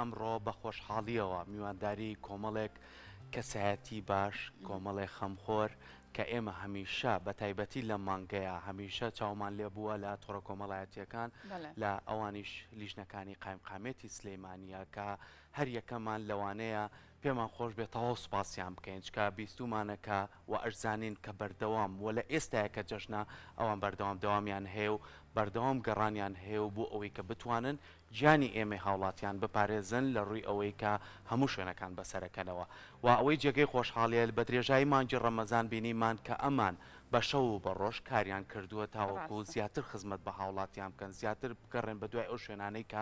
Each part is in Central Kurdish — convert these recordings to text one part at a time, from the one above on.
ئەمڕۆ بە خۆشحاڵییەوە میوانداری کۆمەڵێک کەسایەتی باش، کۆمەڵێک خەمخۆر کە ئێمە هەمیشە بە تایبەتی لەم مانگەیا هەمیشە چاومان لێ بووە لە تۆڕە کۆمەڵایەتییەکان لە ئەوانیش لیژنەکانی قایمقامیەتی سلێمانییە کە هەر یەکەمان لەوانەیە پێمان خۆش بێ تەواو سوپاسیان بکەین چکە بیستومانە کە و ئەشزانین کە بەردەوام و لە ئێستایا کە جەژنە ئەوان بەردەوام دەوامیان هەیە و بەردەوام گەڕانیان هەیە و بۆ ئەوەی کە بتوانن گیانی ئێمەی هاوڵاتیان بپارێزن لە ڕووی ئەوەی کە هەموو شوێنەکان بەسەرەکەنەوە و ئەوەی جێگەی خۆشحاڵیە بە درێژایی مانگی ڕەمەزان بینیمان کە ئەمان بە شەو و بە ڕۆژ کاریان کردووە تاوەکو ڕاستە. زیاتر خزمەت بە هاوڵاتیان بکەن زیاتر بگەڕێن بە دوای ئەو شوێنانەی کە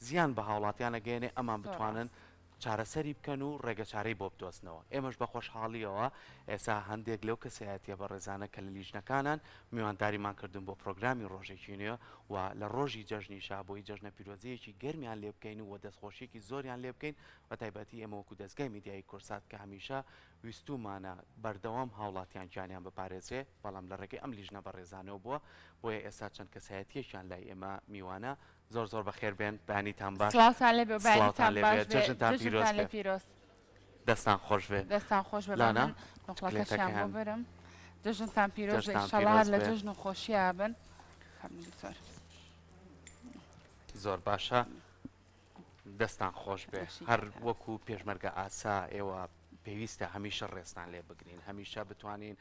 زیان بە هاوڵاتیان ئەگەیەنێ ئەمان زۆر بتوانن ڕاستە. چارەسەری بکەن و ڕێگەچارەی بۆ بدۆزنەوە. ئێمەش بە خۆشحاڵییەوە ئێستا هەندێک لەو کەسایەتییە بەڕێزانە کە لە لیژنەکانان میوانداریمان کردن بۆ پرۆگرامی ڕۆژێکی نوێ و لە ڕۆژی جەژنیشا بۆی جەژنە پیرۆزییەکی گەرمیان لێ بکەین و دەستخۆشییەکی زۆریان لێ بکەین بە تایبەتی ئێمە وەکو دەزگای میدیایی کوردسات کە هەمیشە ویستوومانە بەردەوام هاوڵاتیان گیانیان بپارێزرێ بەڵام لە ڕێگەی ئەم لیژنە بەڕێزانەوە بووە بۆیە ئێستا چەند کەسایەتییەکیان لای ئێمە میوانە زۆر زۆر بەخێر بێن بەیانیتان باش. سڵاوتان لێبێ و سڵاوتان بەیانیتان لێ باش بێ بێ جەژنتان پیرۆز جەژنتان لێ بێ. پیرۆز. دەستان خۆش بێ. دەستان خۆش بێ با لانا من نوقڵەکەشیان بۆ چکلێتەکەیان. بەرم جەژنتان پیرۆز بێ جەژنتان ئیشەڵا هەر پیرۆز لە بێ. جەژن و خۆشیا بن فەرموو دکتۆر. زۆر باشە دەستان خۆش بێ بەشی هەر کاتان. وەکو پێشمەرگە ئاسا ئێوە پێویستە هەمیشە ڕێزتان لێ بگرین هەمیشە بتوانین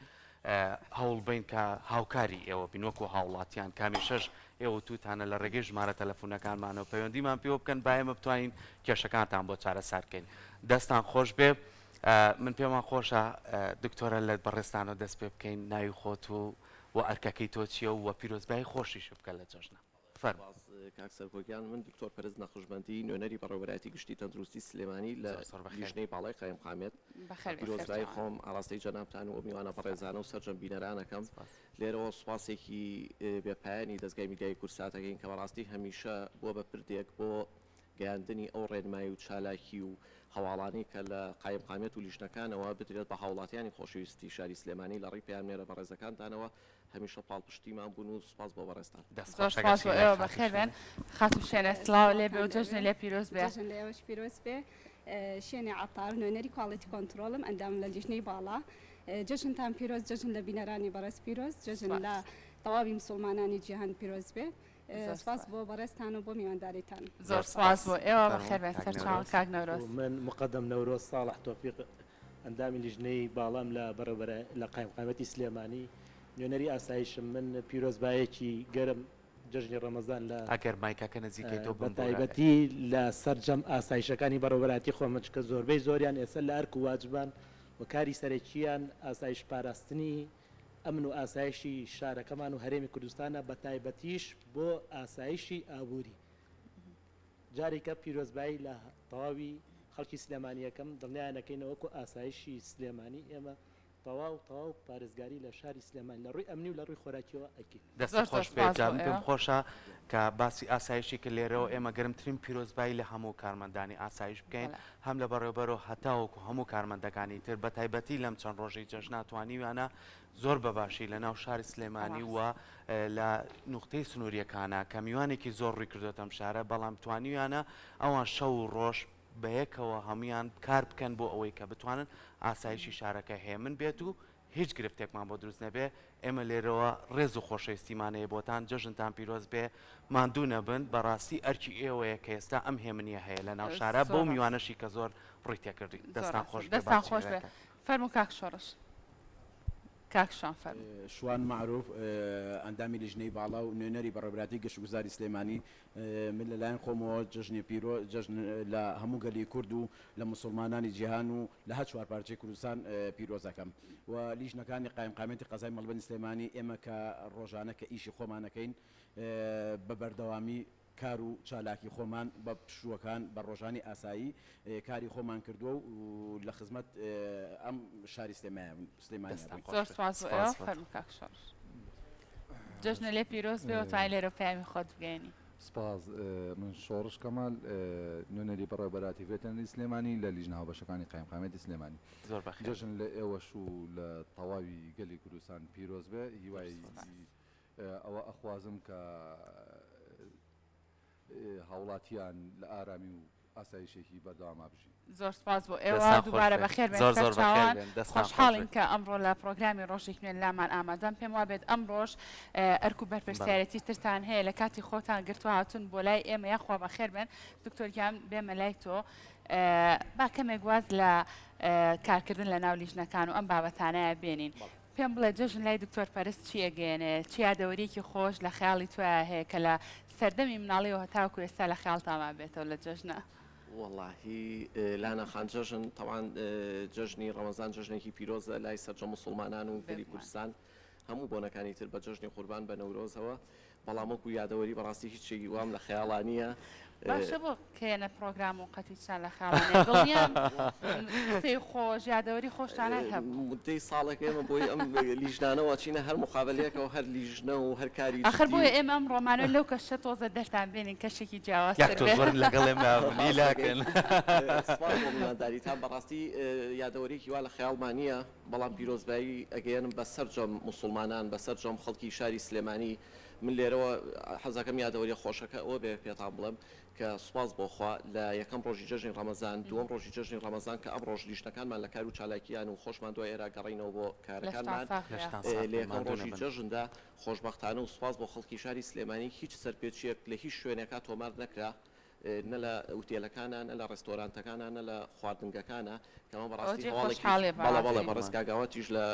هەوڵ بەین کە هاوکاری ئێوە بین وەکو هاوڵاتیان کە هەمیشەش ئێوە وتوتانە لە ڕێگەی ژمارە تەلەفونەکانمانەوە پەیوەندیمان پێوە بکەن با ئێمە بتوانین کێشەکانتان بۆ چارەسار کەین دەستان خۆش بێ من پێمان خۆشە دکتۆرە لە بەڕێزتانەوە دەست پێ بکەین ناوی خۆت و و ئەرکەکەی تۆ چییە و پیرۆزبایی خۆشیش بکە لە جەژنە. فەرموو. سپاس کاک سەرکۆ گیان، من دکتۆر پەرست نەقشبەندی نوێنەری بەڕێوەبەرایەتی گشتی تەندروستی سلێمانی لە زۆر زۆر بەخێر لیژنەی باڵای قایمقامیەت بەخێر بێی پیرۆزبایی سەرچاوان. خۆم ئاراستەی جەنابتان و ئەو میوانە سپاس. بەڕێزانە و سەرجەم بینەران ئەکەم سپاس. لێرەوە سوپاسێکی بێ پایانی دەزگای میدیایی کوردسات ئەکەین کە بەڕاستی هەمیشە بووە بە پردێک بۆ گەیاندنی ئەو ڕێنمایی و چالاکی و هەواڵانەی کە لە قایمقامیەت و لیژنەکانەوە بدرێت بە هاوڵاتیانی خۆشەویستی شاری سلێمانی لە ڕێی پەیامنێرە بەڕێزەکانتانەوە هەمیشە پاڵپشتیمان بوون و سوپاس بۆ بەڕێزتان. دەست زۆر خۆش سوپاس ئەگەر بۆ شێرای ئێوە خاتوو بەخێر بێن شێنێ. خاتوو شێنێ سڵاو لێ بێ و سڵاوتان جەژنی لێبێ لێ پیرۆز بێ. جەژن لە ئێوەش پیرۆز بێ شێنێ عەتار نوێنەری quality control م ئەندامم لە لیژنەی باڵا جەژنتان پیرۆز جەژن لە بینەرانی بەڕێز پیرۆز جەژن لە سوپاس. تەواوی مسوڵمانانی جیهان پیرۆز بێ زۆر سوپاس سوپاس. بۆ بەڕێزتان و بۆ میوانداریتان. زۆر زۆر سوپاس سوپاس بۆ ئێوە فەرموو بەخێر بێن کاک سەرچاوان نەورۆز. کاک نەورۆز. من موقەدەم نەورۆز ساڵح تۆفیق ئەندامی لیژنەی باڵام لە بەڕێوەبەرا لە قایمقامیەتی سلێمانی نوێنەری ئاسایشم من پیرۆزبایەکی گەرم جەژنی ڕەمەزان لە ئەگەر مایکەکە نزیکەی تۆ بە بمبورە. تایبەتی لە سەرجەم ئاسایشەکانی بەڕێوەبەرایەتی خۆمە چونکە زۆربەی زۆریان ئێستا لە ئەرک و واجبان و کاری سەرەکییان ئاسایش پاراستنی ئەمن و ئاسایشی شارەکەمان و هەرێمی کوردستانە بە تایبەتیش بۆ ئاسایشی ئابووری. جارێکە پیرۆزبایی لە تەواوی خەڵکی سلێمانی ئەکەم، دڵنیایان ئەکەینەوە وەکو ئاسایشی سلێمانی ئێمە تەواو تەواو پارێزگاری لە شاری سلێمانی لە ڕووی ئەمنی و لە ڕووی خۆراکیەوە ئەکەین. دەستت زۆر زۆر خۆش بێت سوپاس جا بۆ من پێم ئێوە. خۆشە کە باسی ئاسایشی کرد لێرەوە ئێمە گەرمترین پیرۆزبایی لە هەموو کارمەندانی ئاسایش بکەین بەڵێ. هەم لە بەڕێوبەرو هەتاوەکو هەموو کارمەندەکانی تر بەتایبەتی لەم چەند ڕۆژەی جەژنا توانیویانە زۆر بە باشی لە ناو شاری سلێمانی و ڕاستە. لە نوختەی سنووریەکانا کە میوانێکی زۆر ڕووی کردۆتە ئەم شارە بەڵام توانیویانە ئەوان شەو و ڕۆژ بەیەکەوە هەموویان کار بکەن بۆ ئەوەی کە بتوانن ئاسایشی شارەکە هێمن بێت و هیچ گرفتێکمان بۆ دروست نەبێ ئێمە لێرەوە ڕێز و خۆشەویستیمان هەیە بۆتان جەژنتان پیرۆز بێ ماندوو نەبن بەڕاستی ئەرکی ئێوەیە کە ئێستا ئەم هێمنیە هەیە لە ناو شارا زۆر بەو ڕاستە. میوانەشی کە زۆر ڕووی تێکردوین زۆر دەستان ڕاستە خۆش بێ دەستان خۆش بێ باخچەیەکە. فەرموو کاک شۆڕش. کاک شوان فەرموو. شوان مەعروف، ئەندامی لیژنەی باڵا و نوێنەری بەڕێوەبەرایەتی گەشتوگوزاری سلێمانی، من لەلایەن خۆمەوە جەژنی پیرۆ جەژن لە هەموو گەلی کورد و لە موسوڵمانانی جیهان و لە هەر چوار پارچەی کوردستان پیرۆز ئەکەم و لیژنەکانی قایمقامیەتی قەزای مەڵبەندی سلێمانی ئێمە کە ڕۆژانە کە ئیشی خۆمان ئەکەین بە بەردەوامی کار و چالاکی خۆمان بە پشووەکان بە ڕۆژانی ئاسایی کاری خۆمان کردووە و لە خزمەت ئەم شاری سلێمانیا دەستان بووین. خۆش زۆر بێت. سوپاس بۆ سپاس ئێوە. بۆ تۆ. فەرموو کاک شۆڕش. جەژنە لێ پیرۆز بێ و توانی لێرە پەیامی خۆت بگەیەنی. سپاس. من شۆڕش کەمال، نوێنەری بەڕێوەبەرایەتی ڤێتەرنەری سلێمانی لە لیژنە هاوبەشەکانی قایمقامیەتی سلێمانی. زۆر بەخێر. جەژن لە ئێوەش و لە تەواوی گەلی کوردستان پیرۆز بێ. هیوای سپاس. ئەوە ئەخوازم کە هاوڵاتیان لە ئارامی و ئاسایشێکی بەردەواما بژین. زۆر سپاس بۆ ئێوە دەستان خۆش دووبارە بێت. بەخێر بێن زۆر زۆر بەخێر سەرچاوان بێن. دەستان خۆش خۆشحاڵین بێت. کە ئەمڕۆ لە پڕۆگرامی ڕۆژێک نوێ لامان ئامادەن پێم وابێت ئەمڕۆش ئەرک و بەڵێ. بەرپرسیارێتی ترتان هەیە لە کاتی خۆتان گرتووە هاتوون بۆ لای ئێمە یاخوا بەخێر بێن دکتۆر گیان بێمە لای تۆ با کەمێک واز لە کارکردن لە ناو لیژنەکان و ئەم بابەتانەیە بێنین بەڵێ. پێم بڵێ جەژن لای دکتۆر پەرست چی ئەگەیەنێ؟ چ یادەوەریەکی خۆش لە خەیاڵی تۆیا هەیە کە لە سەردەمی مناڵیەوە هەتاوەکو ئێستا لە خەیاڵتا مابێتەوە لە جەژنە؟ وەڵاهی لانا خان جەژن تەبعەن جەژنی ڕەمەزان جەژنێکی پیرۆزە لای سەرجەم موسوڵمانان و گەلی بێگومان. کوردستان هەموو بۆنەکانی تر بە جەژنی قوربان بە نەورۆزەوە بەڵام وەکو یادەوەری بەڕاستی هیچ شتێکی وام لە خەیاڵا نییە. باشە بۆ کەیەنە پرۆگرام و قەت هیچتان لە خەیاڵا نییە؟ دڵنیام قسەی خۆش یادەوەری خۆشتان هەر هەبوو. مدەی ساڵێک ئێمە بۆی ئەم لیژنانەوە چینە هەر مقابەلەیەکەوە هەر لیژنە و هەر کاری ئاخر جدی بۆیە ئێمە ئەم ڕۆمانە لەو کەشە تۆزە دەرتان بێنین کەشێکی یاک جیاوازتر تۆ بێ. زۆر لەگەڵ ئێمە ڕاست دەکەی. لیلاکن. سپاس بۆ میوانداریتان بەڕاستی یادەوەریەکی وا لە خەیاڵما نییە بەڵام پیرۆزبایی ئەگەیەنم بە سەرجەم موسوڵمانان بە سەرجەم خەڵکی شاری سلێمانی من لێرەوە حەزەکەم یادەوەریە خۆشەکە ئەوە بێ پێتان بڵێم کە سوپاس بۆ خوا لە یەکەم ڕۆژی جەژنی ڕەمەزان دووەم ڕۆژی جەژنی ڕەمەزان کە ئەمڕۆش لیژنەکانمان لە کار و چالاکیان و خۆشمان دوای ئێرە گەڕینەوە بۆ لەشتان کارەکانمان ساغ بێ. لەشتان ساغ لە بێ یەکەم ماندوو ڕۆژی نەبن. جەژندا خۆشبەختانە و سوپاس بۆ خەڵکی شاری سلێمانی هیچ سەرپێچیەک لە هیچ شوێنێکا تۆمار نەکرا نە لە ئوتێلەکانا نە لە ڕێستۆرانتەکانا نە لە خواردنگەکانا کە ئەمە ئەوە بەڕاستی جێی هەواڵێکی خۆشحاڵیە بەڵێ بەڵێ بەڕاستی. بەڕێز کاک ئاواتیش لە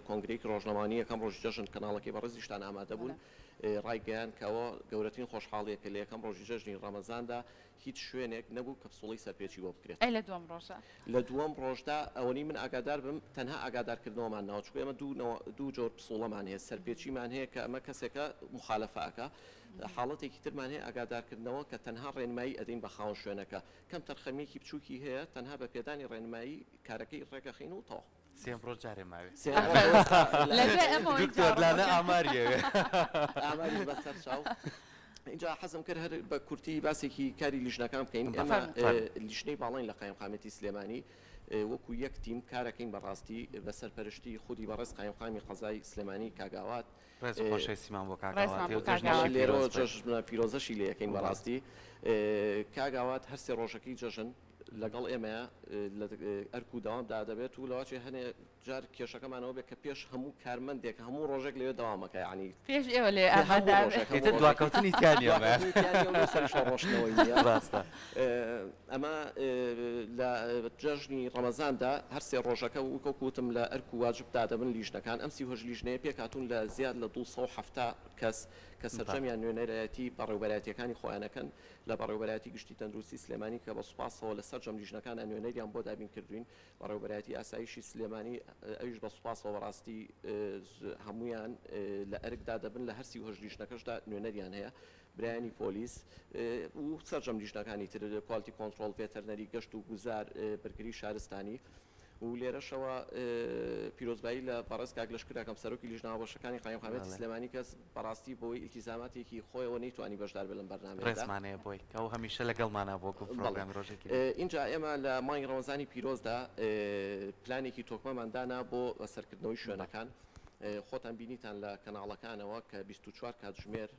کۆنگرەیەکی ڕۆژنامەوانی یەکەم ڕۆژی جەژن کەناڵەکەی بەڕێزیشتان ئامادە بوون بەڵێ. ڕایگەیاند کە ئەوە گەورەترین خۆشحاڵیە کە لە یەکەم ڕۆژی جەژنی ڕەمەزاندا هیچ شوێنێک نەبوو کە پسوڵەی سەرپێچی بۆ بکرێت. ئەی لە دووەم ڕۆژا؟ لە دووەم ڕۆژدا ئەوەنەی من ئاگادار بم تەنها ئاگادارکردنەوەمان ناوە چونکە ئێمە دوو نەوە دوو جۆر پسوڵەمان هەیە سەرپێچیمان هەیە کە ئەمە کەسێکە موخالەفە ئەکا حاڵەتێکی ترمان هەیە ئاگادارکردنەوە کە تەنها ڕێنمایی ئەدەین بە خاوەن شوێنەکە کەم تەرخەمیەکی بچوکی هەیە تەنها بە پێدانی ڕێنمایی کارەکەی ڕێکەخەین و تەواو. سێم ڕۆژ جارێ ماوێ. سێم ڕۆژ وەستا لە دوای ئەمەوە ئینجا دکتۆر لانە ڕۆژەکە. ئاماری ئەوێ. ئاماریش بەسەر چاو. ئینجا حەزم کرد هەر بە کورتی باسێکی کاری لیژنەکان بکەین. بەڵێ ئێمە فەرموو. فەرموو. لیژنەی باڵاین لە قایمقامیەتی سلێمانی وەکو یەک تیم کارەکەین بەڕاستی بە سەرپەرشتی خودی بەڕێز قایمقامی قەزای سلێمانی کاک ئاوات ڕێز و خۆشەویستیمان بۆ کاک ڕێزمان ئاوات بۆ و کاک جەژنێکی ئاوات. لێرەوە پیرۆز بێت. جەژنە پیرۆزەشی لێ ئەکەین بەڵێ. بەڕاستی کاک ئاوات هەر سێ ڕۆژەکەی جەژن لەگەڵ ئێمەیە لە ئەرک و دەوامدا دەبێت و لەواچێ هەنێ جار کێشەکەمان ئەوە بێت کە پێش هەموو کارمەندێک هەموو ڕۆژێک لەوێ دەوامەکە یانی پێش ئێوە لەوێ هەموو ئامادە ڕۆژێک بێت. هەموو ئیتر ڕۆژێک دواکەوتنی تیا نییە ئەمە. دواکەوتنی تیا نییە و لەسەریش ڕۆشتنەوەی نییە. ڕاستە. ئەمە لە جەژنی ڕەمەزاندا هەر سێ ڕۆژەکە وەک وتم لە ئەرک و واجبدا دەبن لیژنەکان، ئەم 38 لیژنەیە پێکهاتوون لە زیاد لە 270 کەس کە سەرجەمیان نوێنەرایەتی بەڕێوبەرایەتییەکانی خۆیان ئەکەن لە بەڕێوبەرایەتی گشتی تەندروستی سلێمانی کە بە سوپاسەوە لە سەرجەم لیژنەکانا نوێنەریان بۆ دابین کردووین، بەڕێوبەرایەتی ئاسایشی سلێمانی ئەویش بە سوپاسەوە بەڕاستی هەموویان لە ئەرکدا دەبن لە هەر 38 لیژنەکەشدا نوێنەریان هەیە. برایانی پۆلیس و سەرجەم لیژنەکانی تر، quality control، ڤێتەرنەری، گەشت و گوزار، بەرگری شارستانی و لێرەشەوە پیرۆزبایی لە بەڕێز کاک لەشکر ئەکەم سەرۆکی لیژنە هاوبەشەکانی قایمقامیەتی سلێمانی کەس بەڕاستی بەوەی ئیلتیزاماتێکی خۆیەوە نەیتوانی بەشدار بێت لەم بەرنامەیەدا. ڕێزمان هەیە بۆی کە ئەو هەمیشە لەگەڵمانە بۆ پرۆگرامی ڕۆژێکی. ئینجا ئێمە لە مانگی ڕەمەزانی پیرۆزدا پلانێکی تۆکمەمان دانا بۆ بەسەرکردنەوەی شوێنەکان خۆتان بینیتان لە کەناڵەکانەوە کە 24 کاتژمێر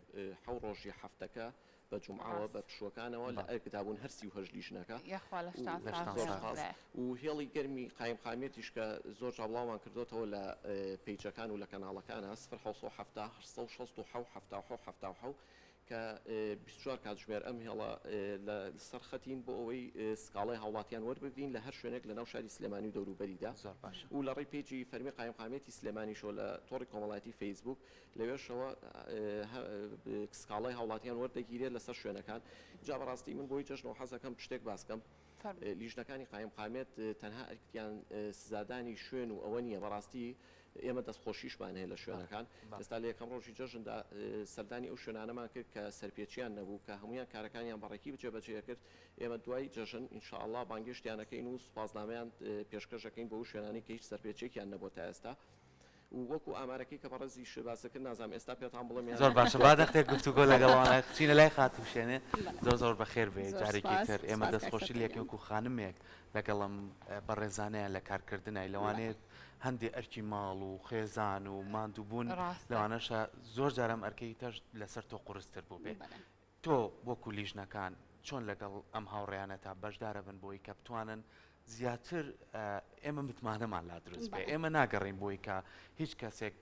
حەو ڕۆژی هەفتەکە بە جومعەوە بە پشووەکانەوە لە ئەرکدا بوون هەر 38 لیژنەکە. یاخوا لەشتان لەشتان ساغ بێ ساغ. خودایە. و هێڵی گەرمی قایمقامیەتیش کە زۆر جا بڵاومان کردۆتەوە لە پەیجەکان و لە کەناڵەکانا 0770 867 77 77 کە 24 کاتژمێر ئەم هێڵە لە سەر خەتین بۆ ئەوەی سکاڵای هاوڵاتیان وەربگرین لە هەر شوێنێک لە ناو شاری سلێمانی و دەوروبەریدا زۆر باشە. و لە ڕێی پەیجی فەرمی قایمقامیەتی سلێمانیشەوە لە تۆڕی کۆمەڵایەتی فەیسبووک لەوێشەوە سکاڵای هاوڵاتیان وەردەگیرێت لەسەر شوێنەکان. جا بەڕاستی من بۆی جەژنەوە حەزەکەم شتێک باسکەم. لیژنەکانی قایمقامیەت تەنها ئەرکیان سزادانی شوێن و ئەوە نییە، بەڕاستی ئێمە دەستخۆشیشمان هەیە لە شوێنەکان. ئێستا لە یەکەم ڕۆژی جەژندا سەردانی ئەو شوێنانەمان کرد کە سەرپێچیان نەبوو، کە هەموویان کارەکانیان بەڕێکی جێبەجێ کرد. ئێمە دوای جەژن ان شاء اللە بانگێشتیان ئەکەین و سوپاسنامەیان پێشکەش ئەکەین بۆ ئەو شوێنانەی کە هیچ سەرپێچیەکیان نەبووە تا ئێستا. و وەکو ئامارەکەی کە بەڕێزیش باست کرد نازانم ئێستا پێتان بڵێم یان زۆر باشە با دەقێک گفتوگۆ لەگەڵ ئەوانە بچینە لای خاتوو شێنێ زۆر زۆر بەخێر بێ زۆر جارێکی سپاس تر ئێمە سپاس کاک دەستخۆشی سەفەر لێکەین گیان. وەکو خانمێک لەگەڵ ئەم بەڕێزانەیە لە کارکردنای لەوانەیە هەندێ ئەرکی ماڵ و خێزان و ماندووبوون ڕاستە. لەوانەشە زۆر جار ئەم ئەرکەی تەش لەسەر تۆ قورستر بووبێ بەڵێ. تۆ وەکو لیژنەکان. چۆن لەگەڵ ئەم هاوڕێیانەتا بەشدارە بن بۆی کە بتوانن زیاتر ئێمە متمانەمان لا دروست بێ ئێمە ناگەڕین بۆی کە هیچ کەسێک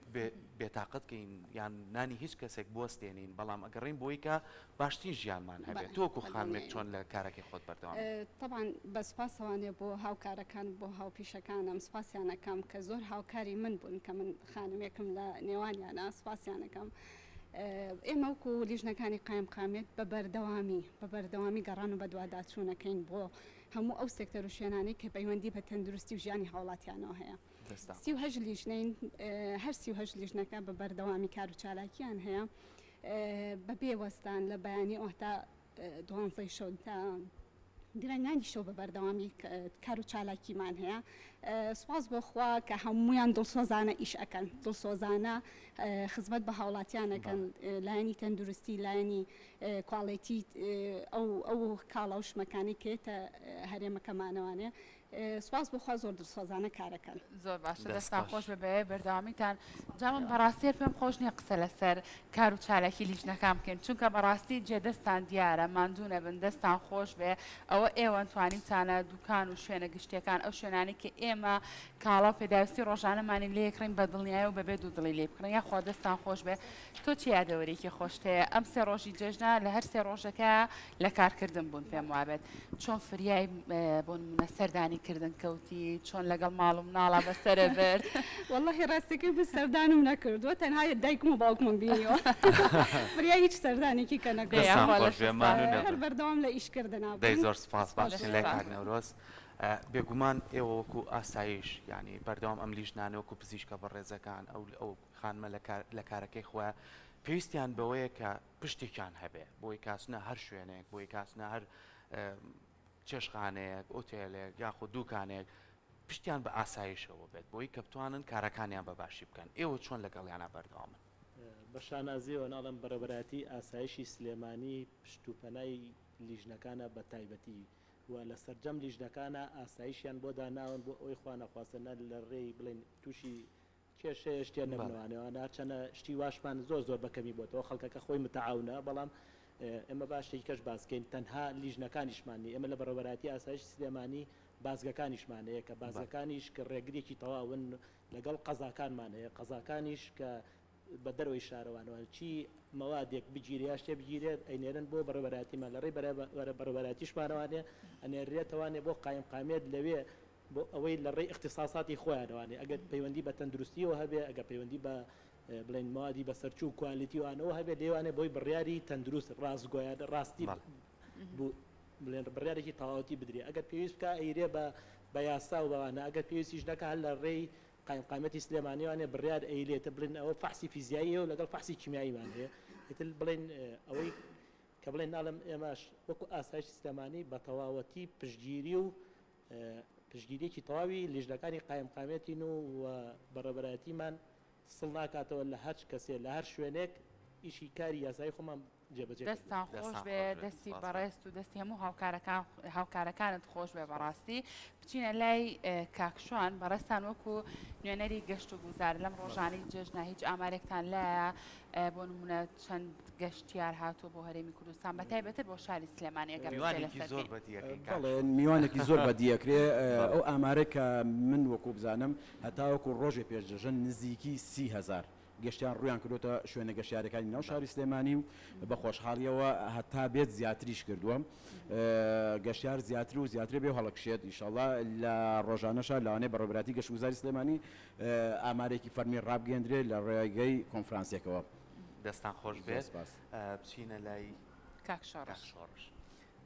بێتاقەت کەین یان نانی هیچ کەسێک بوەستێنین بەڵام ئەگەڕین بۆی کە باشترین ژیانمان هەبێت تۆکو خانمێک چۆن لە کارەکەی خۆت بەردەوام تەبعەن بە سوپاسەوانێ بۆ هاوکارەکان بۆ هاوپیشەکانم سوپاسیان ئەکەم کە زۆر هاوکاری من بوون کە من خانمێکم لە نێوانیانە سوپاسیان ئەکەم ئێمە وەکو لیژنەکانی قایمقامیەت بە بەردەوامی بە بەردەوامی گەڕان و بەدواداچوونەکەین بۆ هەموو ئەو سێکتەر و شوێنانەی کە پەیوەندی بە تەندروستی و ژیانی هاوڵاتیانەوە هەیە. 38 لیژنەین، هەر 38 لیژنەکە بە بەردەوامی کار و چالاکیان هەیە بە بێ وەستان لە بەیانیەوە هەتا دوانزەی شەو تا درەنگانی شەو بە بەردەوامی کار و چالاکیمان هەیە سوپاس بۆ خوا کە هەمویان دڵسۆزانە ئیش ئەکەن دڵسۆزانە خزمەت بە هاوڵاتیان ئەکەن لایەنی تەندروستی لایەنی کواڵێتی ئەو ئەو کاڵا و شمەکانی کە یەتە هەرێمەکەمانەوانێ سوپاس بۆ خوا زۆر دڵسۆزانە کارەکەن. زۆر باشە دەستان خۆش بێ بەیای بەردەوامیتان جا من بەڕاستی هەر پێم خۆش نییە قسە لەسەر کار و چالاکی لیژنەکان بکەین چونکە بەڕاستی جێدەستان دیارە ماندوو نەبن دەستان خۆش بێ ئەوە ئێوەن توانیوتانە دوکان و شوێنە گشتیەکان ئەو شوێنانەی کە ئێمە کاڵا و پێداویستی ڕۆژانەمانی لێ کڕین بە دڵنیایی و بەبێ دوودڵی لێی بکڕین یاخوا دەستان خۆش بێ تۆ چ یادەوەریەکی خۆشت هەیە ئەم سێ ڕۆژی جەژنە لە هەر سێ ڕۆژەکە لە کارکردن بوون پێم وابێت چۆن فریای بۆ نمونە سەردانی کردن کەوتی چۆن لەگەڵ ماڵ و مناڵا بەسەرە برد؟ وەڵاهی ڕاستەکەی من سەردانم نەکردووە تەنها دایکم و باوکمم بینیوە فریای هیچ سەردانێکی کە نەکردووە دەستان خۆش بێ مانوو نەبن. هەر بەردەوام لە ئیشکردنا دەی بووین. زۆر سپاس باشترین لای سپاس. کاک نەورۆز. بێگومان ئێوە وەکو ئاسایش یانی بەردەوام ئەم لیژنانە وەکو پزیشکە بەڕێزەکان ئەو ئەو خانمە لە کار لە کارەکەی خۆیان پێویستیان بەوەیە کە پشتێکیان هەبێ بۆی کاسنە هەر شوێنێک بۆی کاسنە هەر چێشخانەیەک ئۆتێلێک یاخود دوکانێک پشتیان بە ئاسایشەوە بێت بۆی کە بتوانن کارەکانیان بە باشی بکەن ئێوە چۆن لەگەڵیانە بەردەوامن؟ بە شانازیەوە ناڵێم بەڕێوەبەرایەتی ئاسایشی سلێمانی پشت و پەنای لیژنەکانە بە تایبەتی و لە سەرجەم لیژنەکانە ئاسایشیان بۆ داناون بۆ ئەوەی خوانەخواستە نە لە ڕێی بڵێن تووشی کێشەیە شتێ نەبنەوانەوە هەرچەنە شتی واشمان زۆر زۆر بەکەمی بۆتەوە خەڵکەکە خۆی متعاونە بەڵام ئێمە با شتێکی کەش باس کەین تەنها لیژنەکانیشمان نیە ئێمە لە بەڕێوەبەرایەتی ئاسایشی سلێمانی بازگەکانیشمان هەیە کە بازگەکانیش کە ڕێگرێکی تەواون لەگەڵ قەزاکانمان هەیە قەزاکانیش کە بە دەرەوەی شارەوانەوە چی مەوادێک بگیرێ یا شتێ بگیرێت ئەینێرن بۆ بەڕێوەبەرایەتیمان لە ڕێی بەڕێوەبەرایەتیشمانەوانێ ئەنێرێتەوانێ بۆ قایمقامیەت لەوێ بۆ ئەوەی لە ڕێی ئیختیساساتی خۆیانەوانێ ئەگەر پەیوەندی بە تەندروستیەوە هەبێ ئەگەر پەیوەندی بە بڵێن مەوادی بەسەرچوو و کوالیتی وانەوە هەبێ لێوانێ بۆی بڕیاری تەندروست ڕاستگۆیانە ڕاستی بڵێن بڕیارێکی تەواوەتی بدرێ ئەگەر پێویست بکا ئەیرێ بە بە یاسا و بەوانە ئەگەر پێویستیش نەکا هەر لە ڕێی قایمقامیەتی سلێمانیوانێ بڕیار ئەیلێتە بڵێن ئەوە فەحسی فیزیایی هەیە و لەگەڵ فەحسی کیمیاییمان هەیە ئیتر بڵێن ئەوەی کە بڵێن ناڵێم ئێمەش وەکو ئاسایشی سلێمانی بە تەواوەتی پشتگیری و پشتگیریەکی تەواوی لیژنەکانی قایمقامیەتین و بەڕێوەبەرایەتیمان سڵ ناکاتەوە لە هەرچ کەسێ لە هەر شوێنێک ئیشی کاری یاسایی خۆمان جێبەجێ کردووە. دەستتان خۆش بێ دەستی بەڕێزت و دەستی هەموو هاوکارەکان هاوکارەکانت خۆش بێ بەڕاستی بچینە لای کاک شوان بەڕێزتان وەکو نوێنەری گەشت و گوزار لەم ڕۆژانەی جەژنە هیچ ئامارێکتان لایە بۆ نمونە چەند گەشتیار هاتووە بۆ هەرێمی کوردستان بە تایبەتر بۆ شاری سلێمانی ئەگەر قسەی میوانێکی لەسەر زۆر بکەین. بەدی ئەکەین کاک بەڵێ میوانێکی زۆر بەدی ئەکرێ ئەو ئامارەی کە من وەکو بزانم هەتاوەکو ڕۆژێ پێش جەژن نزیکی 30 هەزار گەشتیار ڕوویان کردۆتە شوێنە گەشتیارەکانی ناو شاری سلێمانی و بە خۆشحاڵیەوە هەتا بێت زیاتریش کردووە گەشتیار زیاتر و زیاتر بێ هەڵکشێت ئیشەڵا لە ڕۆژانەشا لەوانەیە بەڕێوەبەرایەتی گەشتوگوزاری سلێمانی ئامارێکی فەرمی ڕابگەیەندرێت لە ڕێگەی کۆنفرانسێکەوە. دەستان خۆش زۆر بێت سپاس. بچینە لای کاک کاک شۆڕش. شۆڕش.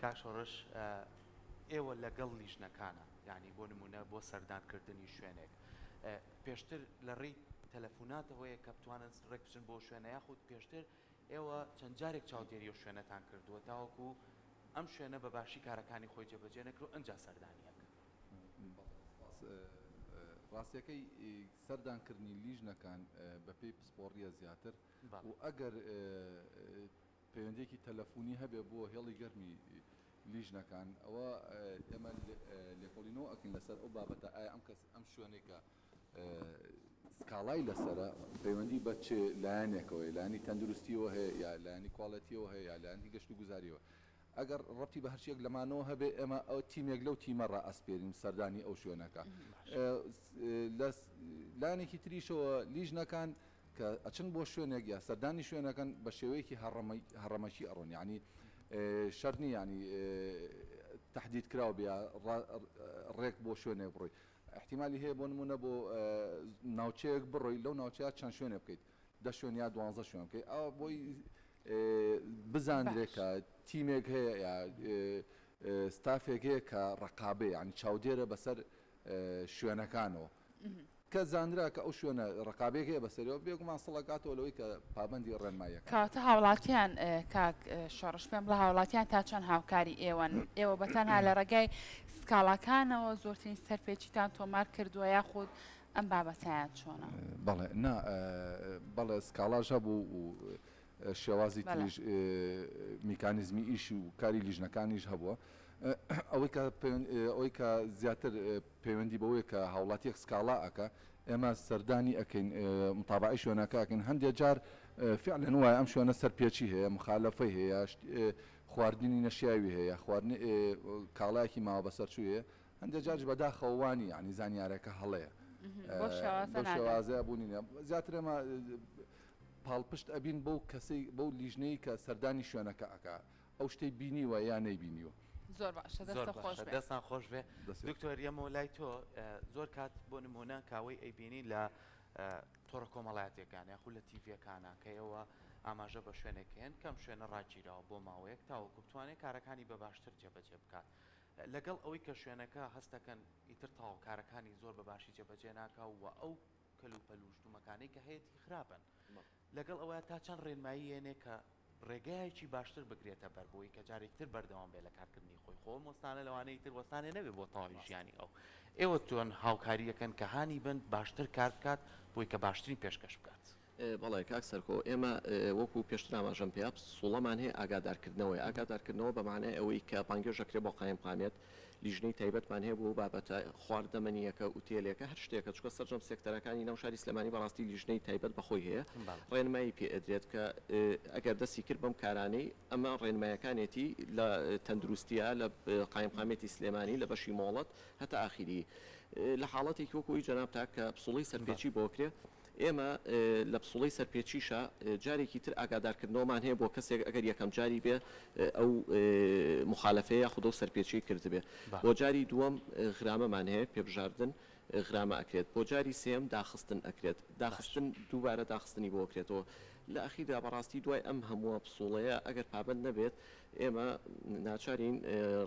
کاک شۆڕش ئێوە لەگەڵ لیژنەکانە یانی بۆ نمونە بۆ سەردان کردنی شوێنێک پێشتر لە ڕێی تەلەفوناتەوەیە کە بتوانن ڕێک بچن بۆ شوێنە یاخود پێشتر ئێوە چەند جارێک چاودێری ئەو شوێنەتان کردووە تاوەکو ئەم شوێنە بە باشی کارەکانی خۆی جێبەجێ نەکرد و ئەنجا سەردانی ئەکەن؟ بەڵێ سپاس. ڕاستیەکەی سەردانکردنی لیژنەکان بەپێی پسپۆڕیە زیاتر و ئەگەر پەیوەندیەکی تەلەفونی هەبێ بۆ هێڵی گەرمی لیژنەکان ئەوە ئێمە لێکۆڵینەوە ئەکەین لەسەر ئەو بابەتە ئایا ئەم کەس ئەم شوێنەی کە سکاڵای لەسەرە پەیوەندی بە چ لایەنێکەوەیە لایەنی تەندروستیەوە هەیە یا لایەنی کواڵێتیەوە هەیە یا لایەنی گەشت و گوزاریەوە. ئەگەر ڕەبتی بە هەرچیەک لەمانەوە هەبێ ئێمە ئەو تیمێک لەو تیمە ڕائەسپێرین سەردانی ئەو شوێنەکە. لە لایەنێکی تریشەوە لیژنەکان کە ئەچن بۆ شوێنێک یا سەردانی شوێنەکەن بە شێوەیەکی هەڕەمەکی ئەڕۆن یانی شەرت نییە یانی تەحدید کراو بێ یا ڕێک بۆ شوێنێک بڕۆی احتیمالی هەیە بۆ نمونە بۆ ناوچەیەک بڕۆی لەو ناوچەیە چەند شوێنێ بکەیت دە شوێن یا دوانزە شوێن بکەیت ئەوە بۆی بزاندرێت کە تیمێک هەیە یا ستافێک هەیە کە ڕقابەیە یانی چاودێرە بەسەر شوێنەکانەوە کە زانرا کە ئەو شوێنە ڕقابەیەک هەیە بەسەریەوە بێگومان سڵ ئەکاتەوە لەوەی کە پابەندی ڕێنماییەکان. کەواتە هاوڵاتیان کاک شۆڕش پێم بڵێ هاوڵاتیان تا چەند هاوکاری ئێوەن؟ ئێوە بە تەنها لە ڕێگای سکاڵاکانەوە زۆرترین سەرپێچیتان تۆمار کردووە یاخود ئەم بابەتەیان چۆنە؟ بەڵێ نا بەڵێ سکاڵاش هەبوو و شێوازی تریش میکانیزمی ئیش و کاری لیژنەکانیش هەبووە. ئەوەی کە ئەوەی کە زیاتر پەیوەندی بەوەیە کە هاوڵاتیەک سکاڵا ئەکا ئێمە سەردانی ئەکەین متابعەی شوێنەکە ئەکەین هەندێک جار فعلەن وایە ئەم شوێنە سەرپێچی هەیە مخالەفەی هەیە خواردنی نەشیاوی هەیە خواردنی کاڵایەکی ماوە بەسەرچووی هەیە هەندێک جاریش بەداخەوە وانی یعنی زانیارەکە هەڵەیە بەو شێوازەیە بوونی نیە زیاتر ئێمە پاڵپشت ئەبین بەو کەسەی بەو لیژنەی کە سەردانی شوێنەکە ئەکا ئەو شتەی بینیوە یا نەیبینیوە. زۆر باشە زۆر دەستت خۆش باشە بێ. دەستان خۆش بێ دەست دکتۆر یەمەوە لای تۆ زۆر کات بۆ نمونە کاوەی ئەیبینی لە تۆڕە کۆمەڵایەتیەکان یاخود لە تیڤیەکانە کە ئێوە ئاماژە بە شوێنێک هێن کەم شوێنە ڕاگیراوە بۆ ماوەیەک تاوەکو بتوانێت کارەکانی بە باشتر جێبەجێ بکات لەگەڵ ئەوەی کە شوێنەکە هەستەکەن ئیتر تەواو کارەکانی زۆر بە باشی جێبەجێ ناکا و ئەو کەلوپەل و شتومەکانەی کە هەیەتی خراپن لەگەڵ ئەوەیا تا چەند ڕێنمایی یەنێ کە ڕێگایەکی باشتر بگرێتە بەر بۆی کە جارێکی تر بەردەوام بێ لە کارکردنی خۆی خۆ ئەم وەستانە لەوانەیە تر وەستانێ نەبێ بۆ تەواوی ژیانی ئەو ئێوە چۆن هاوکاری ئەکەن کە هانی بن باشتر کار بکات بۆی کە باشترین پێشکەش بکات. بەڵێ کاک سەرکۆ ئێمە وەکو پێشتر ئاماژەم پێیا پسوڵەمان هەیە ئاگادارکردنەوەیە ئاگادارکردنەوە بە مانای ئەوەی کە بانگێشت ئەکرێ بۆ قایمقامیەت لیژنەی تایبەتمان هەیە بۆ ئەو بابەتە، خواردەمەنییەکە، ئوتێلێکە، هەر شتێکە، چونکە سەرجەم سێکتەرەکانی ناو شاری سلێمانی بەڕاستی لیژنەی تایبەت بە خۆی هەیە، ڕێنمایی پێ ئەدرێت کە ئەگەر دەستی کرد بەم کارانەی، ئەمە ڕێنمایەکانێتی لە تەندروستییە، لە قایمقامیەتی سلێمانی، لە بەشی مۆڵەت، هەتا ئاخیری. لە حاڵەتێکی وەکو ئەوی جەنابتا کە پسوڵەی سەرپێچی بۆ کرێ، ئێمە لە پسوڵەی سەرپێچیشا جارێکی تر ئاگادارکردنەوەمان هەیە بۆ کەسێک ئەگەر یەکەم جاری بێ ئەو موخالەفەیە یاخود ئەو سەرپێچیەی کردبێ. بۆ جاری دووەم غرامەمان هەیە، پێبژاردن غرامە ئەکرێت. بۆ جاری سێیەم داخستن ئەکرێت. داخستن دووبارە داخستنی بۆ ئەکرێتەوە. لە ئەخیردا بەڕاستی دوای ئەم هەمووە پسوڵەیە ئەگەر پابەند نەبێت ئێمە ناچارین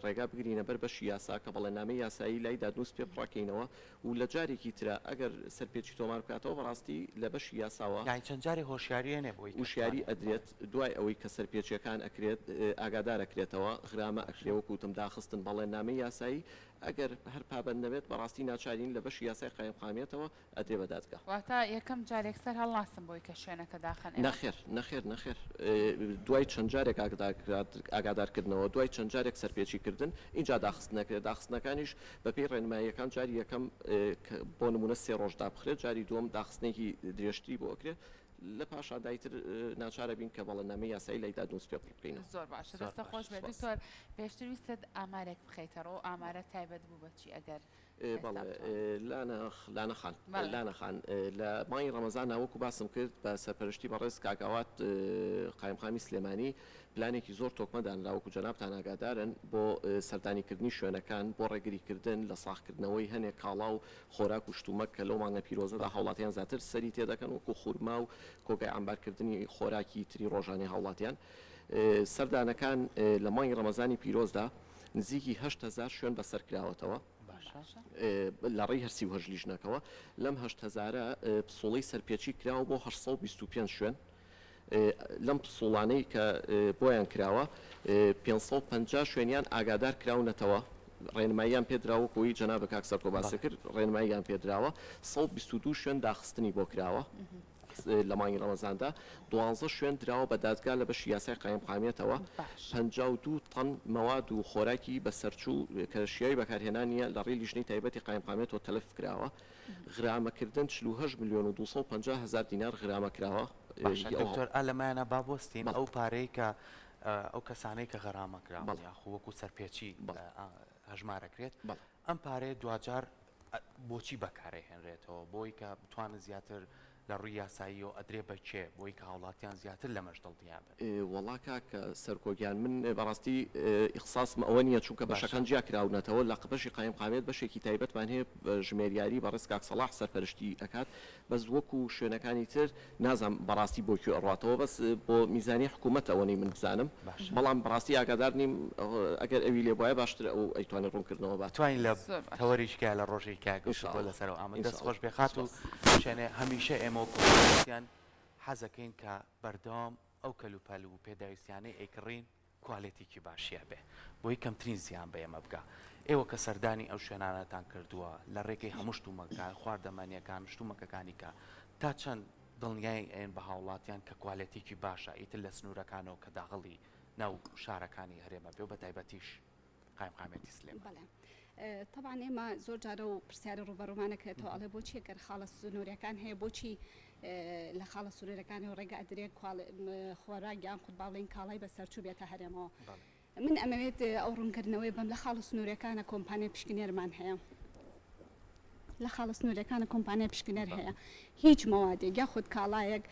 ڕێگا بگرینە بەر بەشی یاسا کە بەڵێننامەی یاسایی لای دادنووس پێ پڕەکەینەوە و لە جارێکی ترا ئەگەر سەرپێچی تۆمار بکاتەوە بەڕاستی لە بەشی یاساوە یانی چەند جارێ هۆشیاری ئەنێ بۆی کە وشیاری بتوانێ ئەدرێت دوای ئەوەی کە سەرپێچیەکان ئەکرێت ئاگادار ئەکرێتەوە غرامە ئەکرێ وەکو وتم داخستن بەڵێننامەی یاسایی ئەگەر هەر پابەند نەبێت بەڕاستی ناچارین لە بەشی یاسای قایمقامیەتەوە ئەدرێ بە دادگا. واتە یەکەم جار یەکسەر هەڵناسن بۆی کە شوێنەکە داخەن ئێوە؟ نەخێر نەخێر نەخێر دوای چەند جارێک ئاگادارکردنەوە دوای چەند جارێک سەرپێچی کردن ئینجا داخستن ئەکرێت داخستنەکانیش بەپێی ڕێنماییەکان جاری یەکەم بۆ نمونە سێ ڕۆژ دابخرێت جاری دووەم داخستنێکی درێژتری بۆ ئەکرێت لە پاشاندا ئیتر ناچار ئەبین کە بەڵێننامەی یاسایی لای دادنووس پێ پڕ بکەینەوە. زۆر باشە زۆر دەستت خۆش باشە بێت سوپاس. دکتۆر پێشتر ویستت ئامارێک بخەیتە ڕوو ئەو ئامارە تایبەت بوو بە چی ئەگەر بەڵێ لانە خان لانە خان لە مانگی ڕەمەزانا وەکو باسم کرد بە سەرپەرشتی بەڕێز کاک ئاوات قایمقامی سلێمانی پلانێکی زۆر تۆکمە دانرا وەکو جەنابتان ئاگادارن بۆ سەردانیکردنی شوێنەکان بۆ ڕێگریکردن لە ساغکردنەوەی هەنێک کاڵا و خۆراک و شتومەک کە لەو مانگە پیرۆزەدا هاوڵاتیان زیاتر سەری تێدەکەن وەکو خورما و کۆگای عەمبارکردنی خۆراکی تری ڕۆژانەی هاوڵاتیان سەردانەکان لە مانگی ڕەمەزانی پیرۆزدا نزیکی 8000 شوێن بەسەر کراوەتەوە لە ڕێی هەر 38 لیژنەکەوە لەم هەشت هەزارە پسوڵەی سەرپێچی کراوە بۆ 825 شوێن لەم پسوڵانەی کە بۆیان کراوە 550 شوێنیان ئاگادار کراونەتەوە ڕێنماییان پێدراوە وەکو ئەوەی جەنابت کاک سەرکۆ باست کرد ڕێنماییان پێدراوە 122 شوێن داخستنی بۆ کراوە لە مانگی ڕەمەزاندا دوانزە شوێن دراوە بە دادگا لە بەشی یاسای قایمقامیەتەوە 52 تەن مەواد و خۆراکی بەسەرچوو کە شیاوی بەکارهێنان نییە لە ڕێی لیژنەی تایبەتی قایمقامیەتەوە تەلەف کراوە. غرامەکردن 48 ملیۆن و 250 هەزار دینار غرامە کراوە. باشە دکتۆر ئا لەمایانە با بوەستین ئەو پارەی کە. ئەو کەسانەی کە غەرامە کراون بەڵێ. یاخو وەکو سەرپێچی بەڵێ. هەژمارەکرێت بەڵێ. ئەم پارەیە دواجار بۆچی بەکارئەهێنرێتەوە بۆی کە بتوانن زیاتر لە ڕووی یاساییەوە ئەدرێ بە کێ بۆی کە هاوڵاتیان زیاتر لەمەش دڵنیا بن؟ وەڵا کاک سەرکۆ گیان من بەڕاستی ئیخساسم ئەوە نیە چونکە باشە. بەشەکان جیا کراونەتەوە لە بەشی قایمقامیەت بەشێکی تایبەتمان هەیە ژمێریاری بەڕێز کاک سەڵاح سەرپەرشتی ئەکات بەس وەکو شوێنەکانی تر نازانم بەڕاستی بۆ کوێ ئەڕواتەوە بەس بۆ میزانی حکومەتە ئەوەنەی من بزانم باشە. بەڵام بەڕاستی ئاگادار نیم ئەگەر ئەوی لێ بوایە باشترە ئەو ئەیتوانی ڕوونکردنەوە بات. توانین لە زۆر باشە. تەوەرێکی کە لە ڕۆژێکی کە ان شاء گفتوگۆ اللە لەسەر ئەو ئامە ان دەست شاء خۆش اللە بێ خاتوو سوپاس. شێنێ هەمیشە ئێمە وەکو هاوڵاتیان حەزەکەین کە بەردەوام ئەو کەلوپەل و پێداویستیانەی ئەیکڕین کوالێتیکی باشی هەبێ بۆی کەمترین زیان بە ئێمە بگا. ئێوە کە سەردانی ئەو شوێنانەتان کردووە لە ڕێگەی هەموو شتومەکە، خواردەمەنییەکان، شتومەکەکانی کە تا چەند دڵنیایی ئەیەن بە هاوڵاتیان کە کوالێتیکی باشە ئیتر لە سنوورەکانەوە کە داغڵی ناو شارەکانی هەرێمە بێ و بە تایبەتیش قایمقامیەتی سلێمانی؟ بەڵێ تەبعەن ئێمە زۆر جارە و پرسیارە ڕووبەڕوومان ئەکرێتەوە ئەڵێ بۆچی گەر خاڵە سنووریەکان هەیە بۆچی لە خاڵە سنوورەکانەوە ڕێگە ئەدرێت خۆراک یان خود با بڵێین کاڵای بەسەرچوو بێتە هەرێمەوە من ئەمەوێت ئەو ڕوونکردنەوەی بەم لە خاڵە سنوورەکانە کۆمپانیای پشکنێرمان هەیە لە خاڵە سنوورەکانە کۆمپانیای پشکنەر هەیە هیچ مەوادێک یاخود کاڵایەک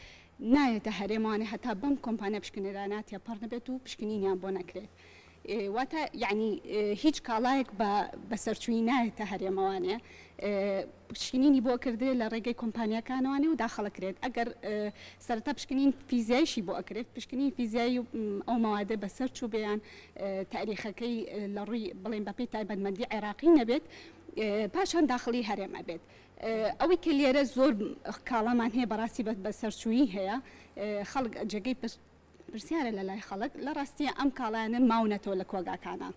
نایەتە هەرێمانێ هەتا بەم کۆمپانیا پشکنەرانە تێپەڕ نەبێت و پشکنینیان بۆ نەکرێت واتە یەعنی هیچ کاڵایەک بە بەسەرچوویی نایەتە هەرێمەوانێ پشکنینی بۆ کردرێت لە ڕێگەی کۆمپانیاکانەوانێ و داخڵ ئەکرێت ئەگەر سەرەتا پشکنین فیزیایشی بۆ ئەکرێت پشکنین فیزیایی ئەو مەوادە بەسەر چوو بێ یان تاریخەکەی لە ڕووی بڵێن بەپێی تایبەتمەندی عێراقی نەبێت پاشان داخڵی هەرێم ئەبێت ئەوەی کە لێرە زۆر کاڵامان هەیە بەڕاستی بەسەرچوویی هەیە خەڵک جێگەی پرسیارە لە لای خەڵک، لە ڕاستیا ئەم کاڵایانە ماونەتەوە لە کۆگاکانا،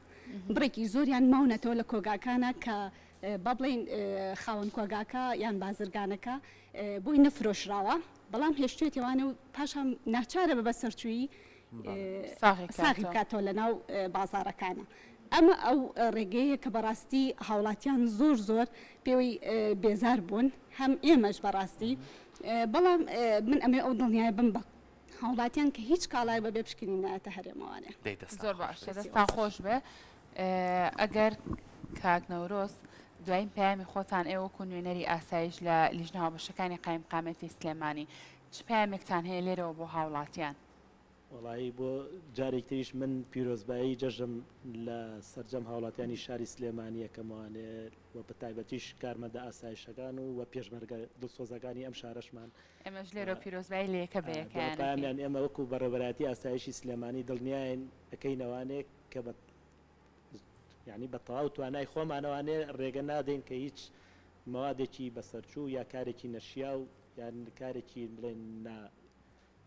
بڕێکی زۆریان ماونەتەوە لە کۆگاکانا کە با بڵێین خاوەن کۆگاکە یان بازرگانەکە بۆی نەفرۆشراوە، بەڵام هێشتوێتیوانە و پاشان ناچارە بە بەسەرچوویی ساغی بکاتەوە لە ناو بازاڕەکانا. ئەمە ئەو ڕێگەیە کە بەڕاستی هاوڵاتیان زۆر زۆر پێوەی بێزار بوون، هەم ئێمەش بەڕاستی، بەڵام من ئەمەوێ ئەو دڵنیایە بم بە هاوڵاتیان کە هیچ کاڵایەک بەبێ پشکنین نایەتە هەرێمەوانێ. دەی دەستان زۆر خۆش باشە بێت. دەستان خۆش بێ ئەگەر کاک نەورۆز دوایین پەیامی خۆتان ئێوە وەکو نوێنەری ئاسایش لە لیژنە هاوبەشەکانی قایمقامیەتی سلێمانی چ پەیامێکتان هەیە لێرەوە بۆ هاوڵاتیان؟ وەڵایی بۆ جارێکی تریش من پیرۆزبایی جەژم لە سەرجەم هاوڵاتیانی شاری سلێمانی ئەکەمەوانێ و بە تایبەتیش کارمەندە ئاسایشەکان و و پێشمەرگە دڵسۆزەکانی ئەم شارەشمان ئێمەش لێرەوە پیرۆزبایی لە یەکە بە یەکەیان ئەکەین. پەیامیان ئێمە وەکو بەڕێوەبەرایەتی ئاسایشی سلێمانی دڵنیاین ئەکەینەوانێ کە بە یانی بە تەواو توانای خۆمانەوانێ ڕێگە نادەین کە هیچ مەوادێکی بەسەرچوو یا کارێکی نەشیاو یان کارێکی بڵێن نا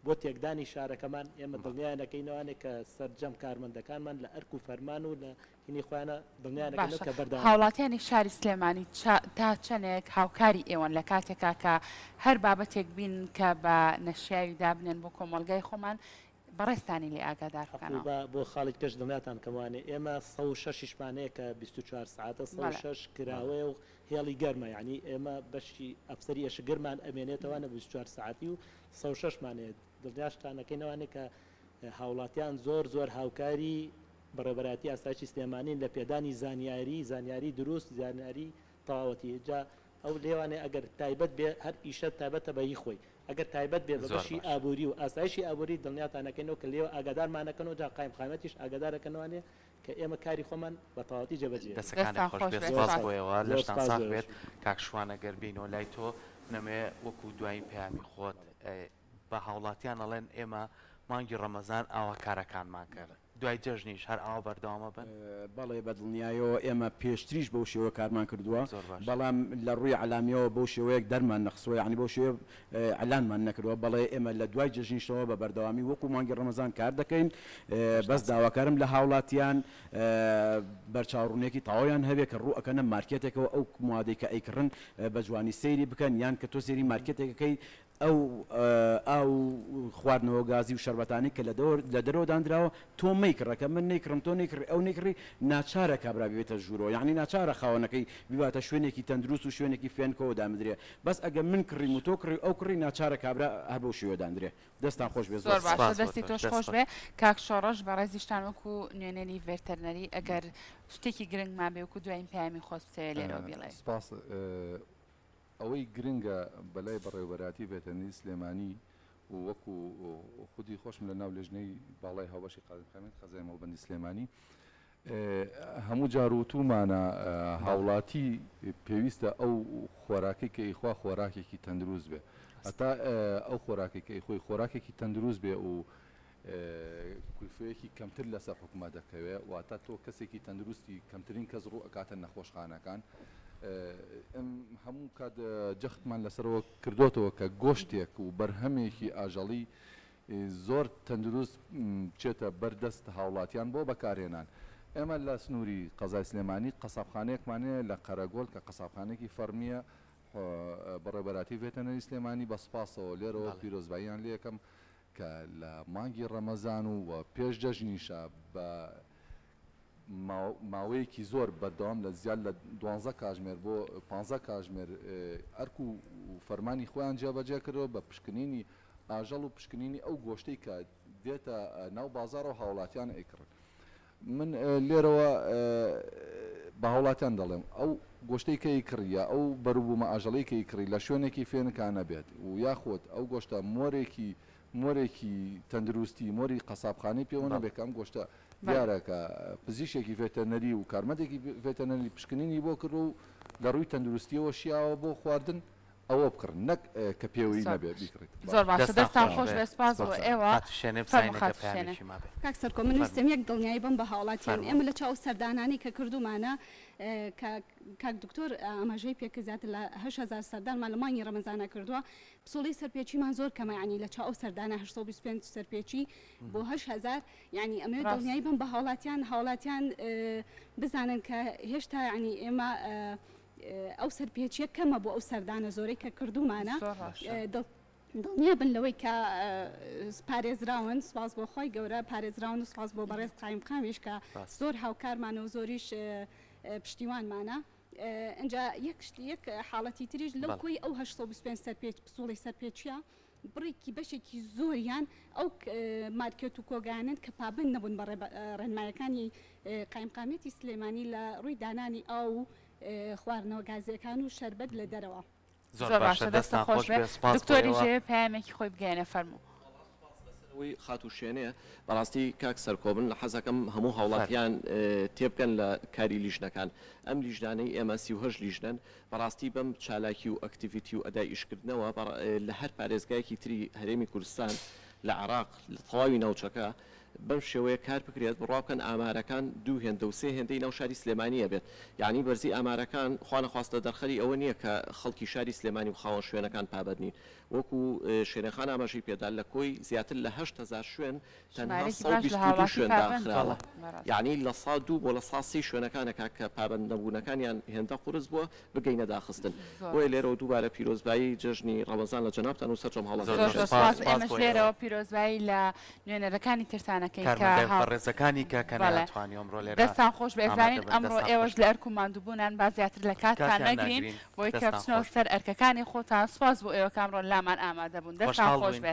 بۆ تێکدانی شارەکەمان، ئێمە دڵنیایان ئەکەینەوانێ کە سەرجەم کارمەندەکانمان لە ئەرک و فەرمان و لە هینی خۆیانە دڵنیایان ئەکەینەوە باشە کە بەردەوام دەبن. هاوڵاتیانی شاری سلێمانی تا چەنێک هاوکاری ئێوەن لە کاتێکا کە هەر بابەتێک بینن کە بە نەشیاوی دابنێن بۆ کۆمەڵگای خۆمان بەڕێزتانی لێ ئاگادار حەقو بکەنەوە؟ با بۆ خاڵی پێش دڵنیاتان کەموانێ ئێمە 106 یشمان هەیە کە 24 سەعاتە 106 کراوەیە و هێڵی گەرمە یانی ئێمە بەشی ئەفسەری ئێشکگرمان ئەمێنێتەوانە 24 سەعاتی و 106 مان هەیە دڵنیاشتان ئەکەین ئەوانەی کە هاوڵاتیان زۆر زۆر هاوکاری بەڕێوەبەرایەتی ئاسایشی سلێمانین لە پێدانی زانیاری زانیاری دروست زانیاری تەواوەتی جا ئەو لێوانێ ئەگەر تایبەت بێ هەر ئیشە تایبەتە بە هی خۆی ئەگەر تایبەت بێ بە زۆر بەشی باشە. ئابووری و ئاسایشی ئابووری دڵنیاتان ئەکەینەوە کە لێوە ئاگادارمان ئەکەنەوە جا قایمقامیەتیش ئاگادار ئەکەنەوانێ کە ئێمە کاری خۆمان بە تەواوەتی جێبەجێ ئەکەین. دەسەکانت دەستان خۆش خۆش بێت بێت سپاس سپاس. بۆ ئێوە زۆر لەشتان سپاس ساغ بۆ بێت ئێوەش. کاک شوان ئەگەر بێینەوە لای تۆ منەمەوێ وەکو دوایین پەیامی خۆت بە هاوڵاتیان ئەڵێن ئێمە مانگی ڕەمەزان ئاوا کارەکانمان کرد دوای جەژنیش هەر ئاوا بەردەوامە بن؟ بەڵێ بە دڵنیایەوە ئێمە پێشتریش بەو شێوە کارمان کردووە زۆر باشە. بەڵام لە ڕووی عەلامیەوە بەو شێوەیەک دەرمان نەخستووە یانی بەو شێوەیە ئیعلانمان نەکردووە بەڵێ ئێمە لە دوای جەژنیشەوە بە بەردەوامی وەکو مانگی ڕەمەزان کار دەکەین بەس لەشتان ساغ. داواکارم لە هاوڵاتیان بەرچاوڕوونیەکی تەواویان هەبێ کە ڕوو ئەکەنە مارکێتێکەوە ئەو موادەی کە ئەیکڕن بە جوانی سەیری بکەن یان کە تۆ سەیری مارکێتێک ئەکەی ئەو ئاو و خواردنەوە گازی و شەربەتانەی کە لە دەرەوە دانراوە تۆ مەیکڕە. مەیکڕە کە من نەیکڕم تۆ نەیکڕی ئەو نەیکڕی ناچارە کابرا ببێتە ژوورەوە یەعنی ناچارە خاوەنەکەی بیباتە شوێنێکی تەندروست و شوێنێکی فێنکەوە دامدرێ بەس ئەگەر من کڕیم و تۆ کڕی و ئەو کڕی ناچارە کابرا هەر بەو شێوەیە داندرێ دەستان خۆش بێ زۆر زۆر باشە سپاس بۆ دەستی تۆش تۆش دەست خۆش خۆش. بێ کاک شۆڕش بەڕێزیشتان وەکو نوێنەری ڤێرتەرنەری ئەگەر شتێکی گرنگ مابێ وەکو دوایین پەیامی خۆت بتەوێ لێرەوە بیڵێی. سپاس ئەوەی گرنگە بەلای بەڕێوەبەرایەتی ڤێتەرنەری سلێمانی و وەکو خودی خۆشم لە ناو لێژنەی باڵای هاوبەشی قازیمقامیەت قەزای مەڵبەندی سلێمانی هەموو جار وتومانە هاوڵاتی پێویستە ئەو خۆراکەی کە ئیخوا خۆراکێکی تەندروست بێ هەتا ئەو خۆراکەی کە ئیخۆی خۆراکێکی تەندروست بێ و کولفەیەکی کەمتر لەسەر حکومەت دەکەوێ واتە تۆ کەسێکی تەندروستی کەمترین کەس ڕوو ئەکاتە نەخۆشخانەکان ئەم هەموو کات جەختمان لەسەرەوە کردۆتەوە کە گۆشتێک و بەرهەمێکی ئاژەڵی زۆر تەندروست بچێتە بەر دەست هاوڵاتیان بۆ بەکارهێنان. ئێمە لە سنووری قەزای سلێمانی قەسابخانەیەکمان هەیە لە قەرەگۆل کە قەسابخانەیەکی فەڕمییە، بەڕێوەبەرایەتی ڤێتەرنەری سلێمانی بە سوپاسەوە لێرەوە پیرۆزباییان لێکەم کە لە مانگی ڕەمەزان و پێش جەژنیشە بە ماوەیەکی زۆر بەردەوام لە زیاد لە دوانزە کاژمێر بۆ پانزە کاژمێر ئەرک و فەرمانی خۆیان جێبەجێ کردەوە بە پشکنینی ئاژەڵ و پشکنینی ئەو گۆشتەی کە دێتە ناو بازاڕەوە هاوڵاتیان ئەیکڕن. من لێرەوە بە هاوڵاتیان دەڵێم ئەو گۆشتەی کە ئەیکڕی یا ئەو بەروبوومە ئاژەڵەی کە ئەیکڕی لە شوێنێکی فێنکا نەبێت و یاخود ئەو گۆشتە مۆرێکی مۆرێکی تەندروستی مۆری قەسابخانەی پێوە نەبێت کە ئەم گۆشتە دیارە کە پزیشکێکی ڤێتەرنەری و کارمەندێکی ڤێتەرنەری پشکنینی بۆ کردووە و لە ڕووی تەندروستییەوە شیاوە بۆ خواردن، ئەوە بکڕن نەک کە پێوەی نەبێت بیکڕیت. زۆر باشە دەستان خۆش بێت سوپاس بۆ ئێوە. خاتوو شێنێ فەرموو بزانین ئەگەر خاتوو شێنێ. پەیامێکی مابێ. کاک سەرکۆ من ویستم فەرموو. یەک دڵنیایی بەم بە هاوڵاتیان فەرموو. ئێمە لە چاو ئەو سەردانانەی کە کردوومانە کە کاک دکتۆر ئاماژەی پێکرد زیاتر لە 8000 سەردانمان لە مانگی ڕەمەزانا کردووە پسوڵەی سەرپێچیمان زۆر کەمە یانی لە چاو ئەو سەردانە 825 سەرپێچی بۆ 8000 یانی ئەمەوێت دڵنیایی بەم بە هاوڵاتیان هاوڵاتیان بزانن کە هێشتا یانی ئێمە ئەو سەرپێچیە کەمە بۆ ئەو سەردانە زۆرەی کە کردومانە دڵنیا بن لەوەی کە پارێزراون سپاس بۆ خۆی گەورە پارێزراون و سپاس بۆ بەڕێز قایمقامیش کە زۆر هاوکارمانە و زۆریش پشتیوانمانە. ئینجا یەک شت یەک حاڵەتی تریش لەو کۆی ئەو 825 سەرپێچ پسوڵی سەرپێچیە بڕێکی بەشێکی زۆریان ئەو مارکێت و کۆگایانەن کە پابەند نەبوون بە ڕێنمایەکانی قایمقامیەتی سلێمانی لە ڕووی دانانی ئاو و خواردنەوە گازیەکان و شەربەت لە دەرەوە. زۆر زۆر باشە باشە دەستت دەستتان خۆش خۆش بێ بێ سوپاس بۆ دکتۆریش ئێوە. ئەیەوێ پەیامێکی خۆی بگەیەنێ فەرموو. لەسەر ئەوەی خاتوو شێنێ بەڕاستی کاک سەرکۆ من حەزەکەم هەموو هاوڵاتیان تێبگەن لە کاری لیژنەکان ئەم لیژنانەی ئێمە 38 لیژنەن بەڕاستی بەم چالاکی و activity و ئەدای ئیشکردنەوە لە هەر پارێزگایەکی تری هەرێمی کوردستان لە عێراق لە تەواوی ناوچەکە بەم شێوەیە کار بکرێت بڕوا بکەن ئامارەکان دوو هێندە و سێ هێندەی ناو شاری سلێمانی ئەبێت یانی بەرزی ئامارەکان خوا نەخواستە دەرخەری ئەوە نییە کە خەڵکی شاری سلێمانی و خاوەن شوێنەکان پابەند نین وەکو شێرێن خان ئاماژەی پێدا لە کۆی زیاتر لە 8000 شوێن تەنها ژمارەیەکی باش لە 122 هاوڵاتی شوێن پابەندن داخراوە بەڕاست. یانی 2% بۆ 3% شوێنەکانە کاک کە پابەند نەبوونەکانیان هێندە قورس بووە بگەینە داخستن زۆر بۆیە ڕاست. لێرەوە دووبارە پیرۆزبایی جەژنی ڕەمەزان لە جەنابتان و سەرجەم زۆر هاوڵاتیانی زۆر زۆر زۆر سوپاس سوپاس سوپاس ئێمەش بۆ ئێوە. لێرەوە پیرۆزبایی لە نوێنەرەکانی ترتان ئەکەین کە کارمەندە هاو بەڕێزەکانی کە کە بەڵێ نەیانتوانی ئەمڕۆ لێرە دەستان خۆش بێ ئامادە ئەزانین بن ئەمڕۆ دەستان ئێوەش خۆش لە بێ. ئەرک و ماندووبوونان با زیاتر لە کاتتان کاتیان نەگرین ناگرین بۆی کە دەستان بچنەوە خۆش سەر بێ. ئەرکەکانی خۆتان سوپاس بۆ ئێوە کە ئەمڕۆ لامان ئامادە بوون دەستان خۆشحاڵ خۆش بووین. بێ.